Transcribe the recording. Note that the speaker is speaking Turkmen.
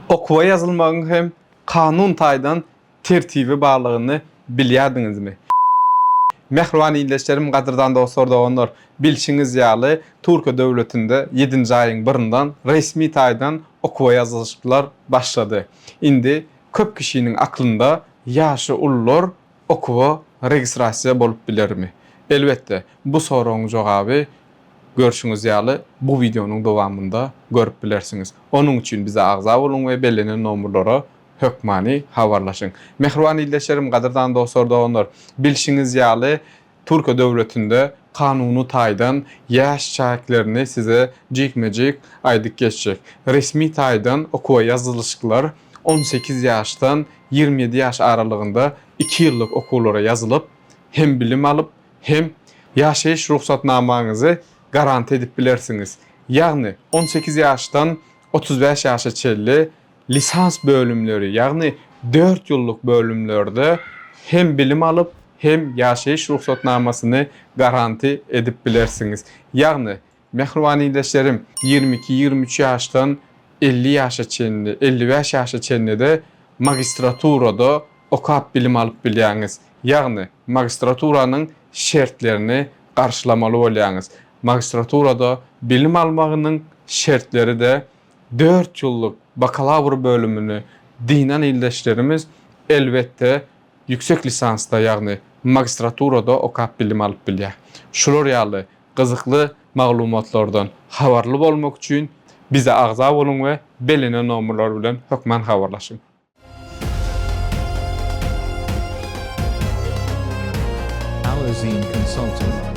Okuwa ýazylmagyň hem kanun taýdan tertibi barlygyny bilýärdiňizmi? Mähriban ildeşlerim, gadyrdan dostlar, doganlar! Bilşiňiz ýaly, Türkiýe döwletinde ýedinji aýyň birindan resmi taýdan okuwa ýazylyşyklar başlady. Indi köp kişiniň aklynda ýaşy ulular okuwa registrasiýa bolup bilermi? Elbetde, bu soragyň jogaby görşüňiz ýaly bu wideonyň dowamynda görüp bilersiňiz. Onuň üçin bize agza boluň we bellenen nomerlere hökmany habarlaşyň. Mähriban ildeşlerim, gadyrdan dostlar, doganlar! Bilşiňiz ýaly, Türkiýe döwletinde kanuny taýdan ýaş çäklerini size jikme-jik aýdyp geçjek. Resmi taýdan okuwa ýazylyşyklar 18 ýaşdan 27 ýaş aralygynda iki ýyllyk okuwlara ýazylyp, hem bilim alyp, hem ýaşaýyş rugsatnamaňyzy garanti edip bilersiňiz. Ýagny 18 ýaşdan 35 ýaşa çenli lisans bölümleri, ýagny dört ýyllyk bölümlerde hem bilim alyp, hem ýaşaýyş rugsatnamasyny garanti edip bilersiňiz. Ýagny, mähriban ildeşlerim, 22, 23 ýaşdan 50 ýaşa çenli, 55 ýaşa çenli-de magistraturada okap bilim alyp bilýäňiz. Ýagny, magistraturanyň şertlerini garşylamaly bolýaňyz. Magistraturada bilim almagynyň şertleri-de dört ýyllyk bakalawr bölümini dynan ildeşlerimiz elbetde ýüksek lisansda ýagny magistraturada okap bilim alyp bilýär. Şular ýaly gyzykly maglumatlardan habarly bolmak üçin bize agza boluň we bellenen nomerler bilen hökman habarlaşyň. Alazine Consulting.